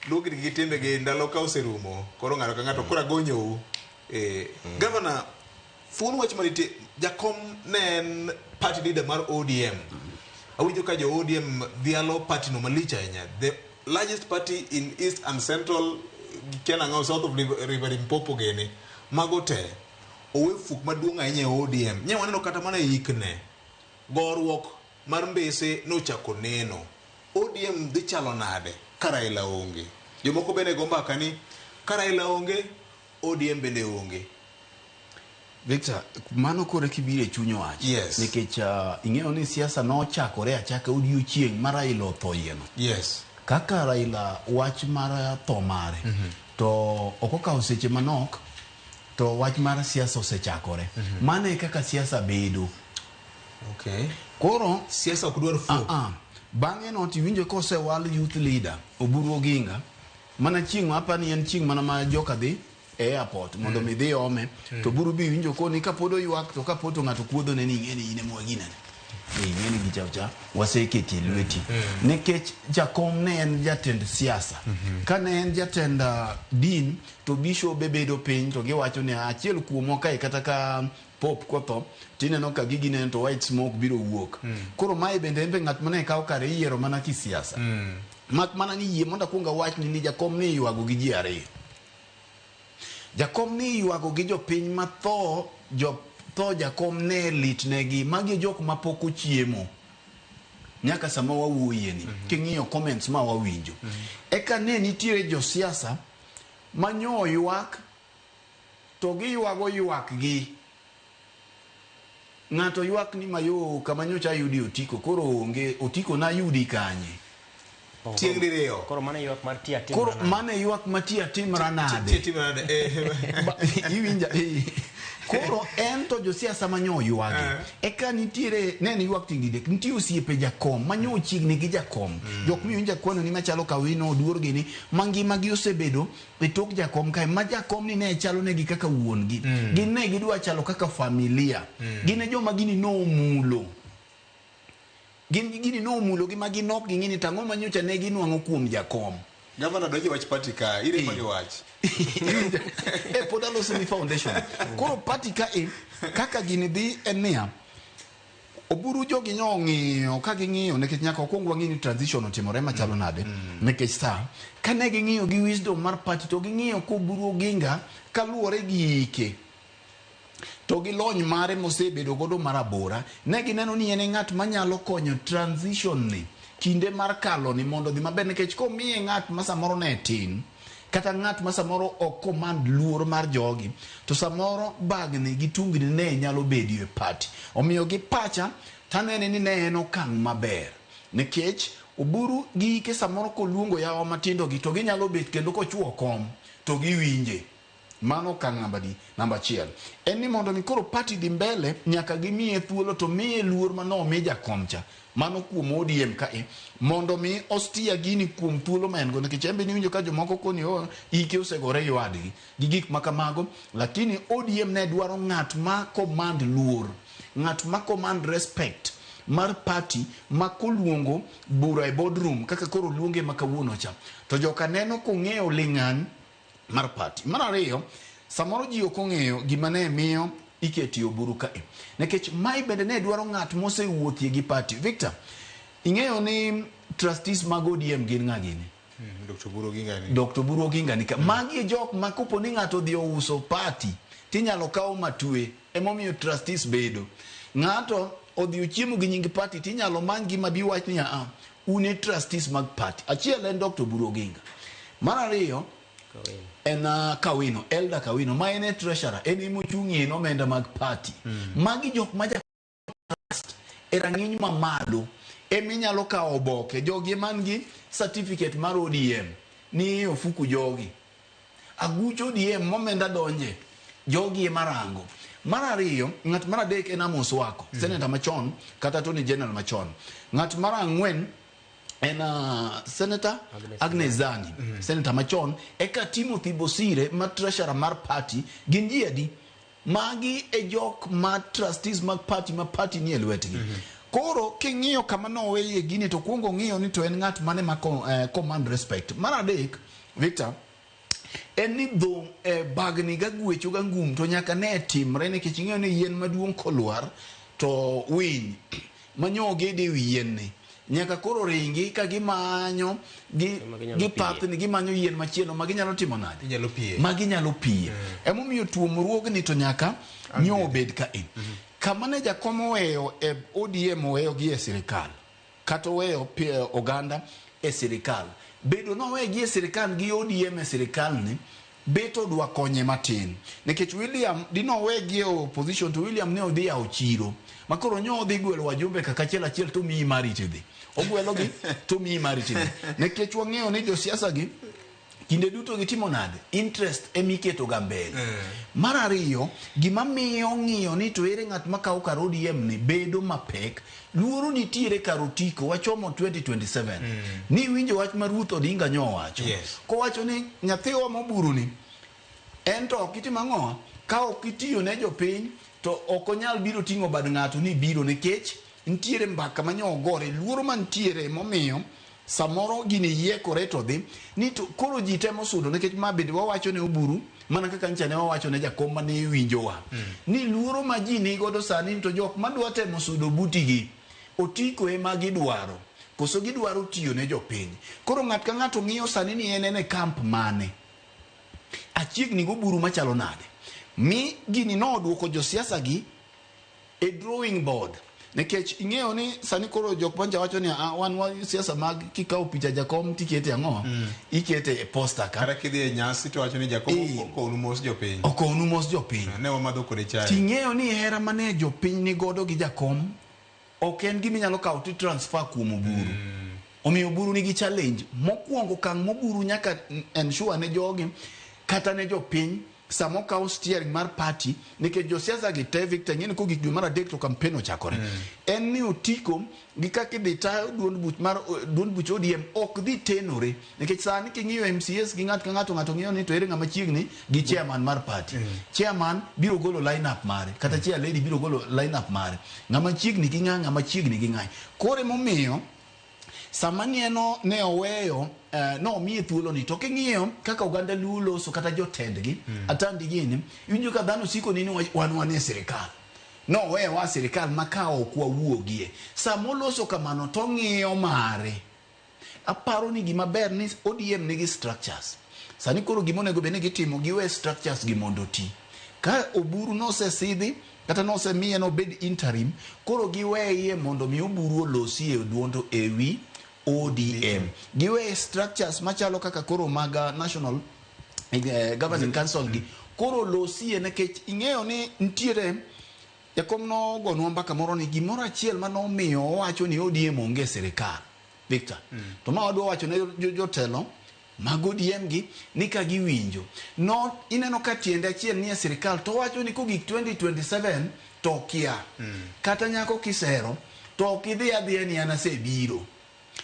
Luo gi timbegi ndalo ka oserumo, koro ng'ato ka ng'ato koro agonyou. Gavana, thuon wach manitie, jakom ne en party leader mar ODM. Awinjo ka jo ODM dhialo party no malich ahinya. The largest party in East and Central, kia nang'o, South of River Limpopo gini. Mago te, owe fuk maduong' ahinya e ODM. Nye waneno kata mana e ikne. Goruok mar mbese nochako neno. ODM dhi chalo nade ka Raila onge? Jomoko bende go mbaka ni ka Raila onge, ODM bende onge. Victor, mano koro kibiro e chuny wach. Yes. Nikech ing'eyo ni siasa nochakore achaka odiochieng' ma Raila otho yieno. Yes. Kaka Raila wach mar tho mare, to ok okawo seche manok to wach mar siasa osechakore. Mano e kaka siasa bedo. Okay. Koro siasa ok dwar fuok. Bang'e no tiwinjo kosewal youth leader Oburu Oginga, mana chieng' ma apani en chieng' mana ma joka dhi e airport mondo mi dhi ome, to Oburu bi winjo koni kapod oywak to kapod to ng'ato kuodho ne ni ing'e ni in ema waginene. Ing'e ni gicha cha waseketi e lweti. Nikech jakom ne en jatend siasa. Ka ne en jatend din to bishobe bedo piny to giwacho ni achiel kuomwa kae kata ka Pope kotho tineno ka gigi neno to white smoke biro wuok. Koro mae bende en be ng'at mane kawo kare iyiero mana kisiasa. Mak mana ni yie mondo akwong awachni ni jakom ni iywago gi ji ariyo. Jakom ni iywago gi jopiny ma tho jo tho jakom ne litnegi. Magi e jok ma pok ochiemo nyaka sama wawuoye ni. King'iyo comments ma wawinjo. Eka ne nitiere josiasa ma nyo ywak to giywago ywak gi. Ng'ato ywak ni mayo kama nyocha ayudi otiko koro onge otiko nayudi kanye. Tieng' diriyo. Koro mano e ywak mar ti atimra Koro nade. mano e ywak ma ti atimra nade. Ti atimra nade. Iwinja Koro en to josiasa ma nyo oywagi. Eka nitiere ne en ywak tieng' didek. Nitie osiepe jakom ma nyo ochiegni gi jakom. Jok miwinja kwano ni machalo Kawino, Oduor gini ma ngima gi osebedo e tok jakom kae ma jakom ni ne chalo negi kaka wuon gi. Gin ne gidwa chalo kaka familia. Gin e joma gini nomulo. Gin gini nomulo gi ma gin ok ging'e ni tang'o ma nyocha ne ginwang'o kuom jakom. Gavana donjo wach party ka, iremo gi wach. Pod aloso ni foundation. Koro party ka e, kaka gini dhi en niya, Oburu jogi nyo ong'iyo ka ging'iyo nikech nyaka wakwong wang'i ni transition otimore machalo nade nikech sa kane ging'iyo gi wisdom mar party to ging'iyo ko Oburu Oginga kaluwore gi hike to gi lony mare mosebedo godo mar abora ne gineno ni en e ng'at manyalo konyo transition ni kinde mar kalo ni mondo odhi maber nikech komiye ng'at ma samoro ne tin kata ng'at ma samoro ok command luor mar jogi to samoro bagni gi tungni ne nyalo bedo e party. Omiyo gi pacha tanene ni ne en okang' maber nikech Oburu gi ike samoro koluongo yawa matindo gi to ginyalo bet kendo kochuo kom to giwinje. Mano okang' namba di namba achiel. En ni mondo mi koro party dhi mbele nyaka gimiye thuolo to miye luor mane omi jakom cha. Mano kuom ODM ka e mondo mi ostia gini kuom thuolo ma en go nikech en be niwinjo ka jomoko koni o ike osegore ywadgi gi gik ma kamago, lakini ODM ne dwaro ng'at ma command luor, ng'at ma command respect mar party ma koluongo bura e boardroom kaka koro oluonge ma kawuono cha to joka neno kong'eyo ling'an mar party. Mar ariyo, samoro ji ok ong'eyo gima ne miyo iketi Oburu kae. Nikech mae bende ne dwaro ng'at mosewuothie gi party. Victor, ing'eyo ni trustees mag ODM gin ng'a gini? Dr. Oburu Oginga ni. Dr. Oburu Oginga ni ka. Magi e jok ma kopo ni ng'ato odhi ouso party, tinyalo kaw matwe. Emomiyo trustees bedo. Ng'ato odhi ochiemo gi nying party tinyalo many gi mabi wach ni a un e trustees mag party. Achiel en Dr. Oburu Oginga. Mar ariyo en Kawino, Elder Kawino, ma en e treasurer, en ema ochung'ie en omenda mag party. Magi jok ma ja trust e rang'iny mamalo ema inyalo kawo oboke jogi man gi certificate mar ODM ni e ofuku jogi. Aguch ODM momenda donje jogi ema rango. Mar ariyo, ng'at mar adek en Amos Wako, senator machon kata Attorney General machon. Ng'at mar ang'wen en Senator Agnes Zani, senator machon, eka Timothy Bosire ma treasurer mar party, gin ji adi? Magi e jok ma trustees mag party ma party nie lwetgi. Koro king'iyo kama noweye gini to kuongo ng'iyo ni to en ng'at mane ma command respect. Mar adek, Victor, en ni dho bagni ga gwecho ga ngum to nyaka ne timre nikech ing'eyo ni yien maduong' kolwar to winy manyo ogede e wi yien ni nyaka koro ringi ka gimanyo gi, gi pathni gimanyo yien machielo ma ginyalo timo nade? Inyalo piye. Ma ginyalo piye. Emomiyo tuomruogni to nyaka nyo obed ka in. Kama ne jakom oweyo e ODM oweyo gi e sirikal kata oweyo oganda e sirikal, bedo nowegi e sirikal gi ODM e sirikal ni bet odwa konye matin nikech William dinowegi e opposition to William ne odhi yawo chiro makoro nyo odhi gwelo wajumbe kaka achiel achiel to miyi mari tidhi ogwelogi to miyi mari tidhi nikech wang'eyo ni josiasa gi kinde duto gitimo nade interest emiketo ga mbele. Mar ariyo, gima miyo ng'iyo ni to ere ng'at makawo kar ODM ni bedo mapek, luoro nitiere kar otiko wachomo 2027. Ni winjo wach ma Ruth Odinga nyo owacho. Yes. Kowacho ni nyathiwa moburu ni en to ok itim ang'o ka ok itiyo ne jopiny to ok onyal biro ting'o bad ng'ato ni biro nikech nitiere mbaka ma nyo ogore luoro mantiere momiyo samoro gini yiekore to dhi ni to koro ji temo sudo nikech ma bende wawacho ne Oburu mana kaka ncha ne wawacho ne jakom mane winjowa ni luoro ma ji nigodo sani to jok madwa temo sudo butigi otiko ema gidwaro koso gidwaro tiyo ne jopiny. Koro ng'at ka ng'ato ng'iyo sani ni en e kamp mane, achiegni goburu machalo nade, mi gini noduoko josiasa gi e drawing board nikech ing'eyo ni sani koro jok mancha wacho ni wan wa siasa mag kikawo picha jakom tikete ang'o ikete e poster ka Kata kidhi e nyasi to wacho ni jakom okownu mos jopiny. Okownu mos jopiny. Ne wamadho kode chae. Ting'eyo ni hera mane jopiny ni godo gi jakom ok en gima inyalo kawo ti transfer kuom Oburu. Omiyo Oburu nigi challenge mokwongo. Okang' moburu nyaka ensure ne jogi kata ne jopiny sama okawo steering mar party nikech josiasa gi te Victor ing'e ni kogik dwe mar adek to campaign ochakore. En ni otiko gi kaka idhi ta duond buch mar duond buch ODM ok dhi tenore nikech sani king'iyo MCAs gi ng'ato ka ng'ato ng'ato ng'iyo ni to ere ng'ama chiegni gi chairman mar party. Chairman biro golo line up mare kata chair lady biro golo line up mare, ng'ama chiegni gi ng'a, ng'ama chiegni gi ng'a. Koro emomiyo sama nieno ne oweyo nomiye thuolo ni to king'iyo kaka oganda Luo loso kata jotendgi atandi gini iwinjo ka dhano siko ni wan e sirikal noweyowa sirikal ma ka ok wawuogie. Sama oloso kamano to ng'iyo mare. Aparo ni gima ber ni ODM nigi structures sani. Koro gima onego bed ni gitimo, giwe structures gi mondo oti. Ka Oburu nosesidhi kata nosemiye nobed interim, koro giweye mondo mi Oburu olosi e duond ewi ODM. Giwe structures machalo kaka koro mag National Governing Council gi koro losie nikech ing'eyo ni nitiere jakom nogonwa mbaka moro ni gimoro achiel manomiyo owacho ni ODM onge e sirikal, Victor. To ma wadwa wacho ne jotelo mag ODM gi ni ka giwinjo no ineno ka tiende achiel nie sirikal to wacho ni kogik 2027 to okia kata nyako kisero to ok idhi adhiya ni an asebiro.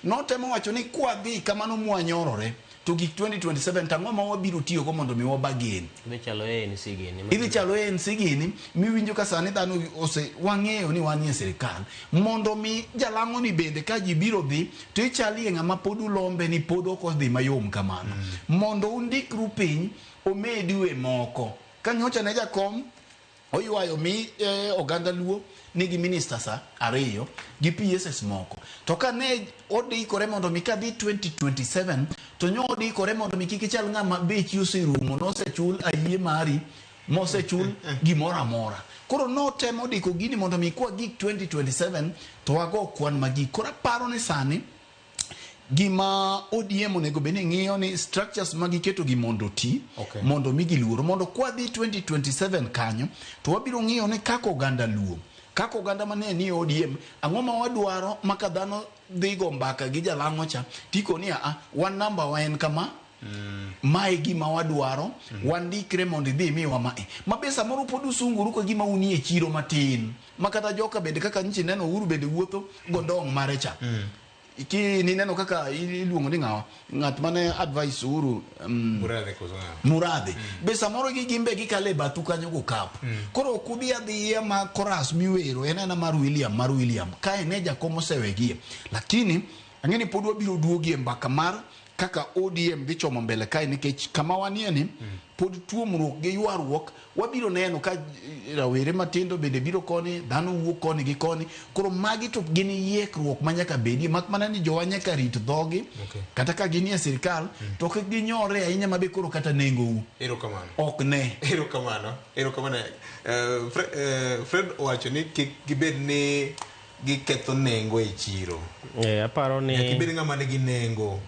Notemo wacho ni kwadhi kamano mwanyorore to gik 2027 to ang'o ma wabiro tiyogo mondo mi wabagain. Idhi chalo ANC gini. Idhi chalo ANC gini miwinjo ka sani dhano ose wang'eyo ni wanie sirikal mondo mi jalang'o ni bende ka ji biro dhi to ichalie ng'ama pod ulombe ni pod ok odhi mayom kamano mondo undikru piny omedue moko ka nyocha ne jakom oywayo mi oganda Luo nigi ministers ariyo gi PSS moko to ka ne odikore mondo mi kadhi 2027 to nyo odikore mondo mi kik ichal ng'ama bechi oserumo nosechul ayie mari mosechul gimoro amora. Koro notemo diko gini mondo mi kwa gik 2027 to wago kwan magik. Koro aparo ni sani gima ODM onego bed ni ng'iyo ni structures ma giketo gi mondo oti mondo mi giluor mondo kwadhi 2027 kanyo to wabiro ng'iyo ni kaka oganda Luo, kaka oganda mane ni ODM, ang'o ma wadwaro ma ka dhano dhi go mbaka gi jalang'o cha tiko ni a wan namba wa en kama, mae gima wadwaro, wandikre mondo idhi imiwa mae. Ma be samoro pod usunguru ka gima unie chiro matin ma kata joka bende kaka nchi neno Uhuru bende wuotho gondong' mare cha. Ki nineno kaka iluongo ni ng'awa ng'at mane advice Uhuru Murathe koso ng'awa? Murathe be samoro gi gimbe gikale e bathu kanyo go kapu. Koro ok udhi adhiya ma chorus miwero en ena mar William mar William kae ne jakom osewegie. Lakini ang'e ni pod wabiro duogie mbaka mar kaka ODM dhi chomo mbele kae nikech kama wanie ni pod tuomruok gi ywaruok wabiro neno ka rawere matindo bende biro koni dhano wuok koni gi koni koro magi to gin yiekruok ma nyaka bedie mak mana ni jowa nyaka rit dhogi kata ka ginie sirikal to kik ginyore ahinya mabe koro kata nengou Erokamano. ok ne. Erokamano. Erokamano. Fred owacho ni kik gibed ni giketho nengo e chiro. Aparo ni Nyaka ibed ng'ama nigi nengo.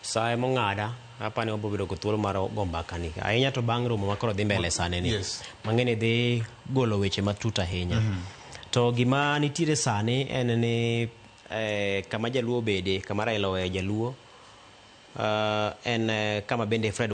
Sa ema ong'ada, apani wabiro bedo kod thuolo mar go mbaka ni. Ahinya to bang' romo ma koro dhi mbele sani ni. Mang'e ni dhi golo weche matut ahinya. To gima nitiere sani en ni kama jaluo obede, kama Raila oweyo jaluo, en kama bende Fred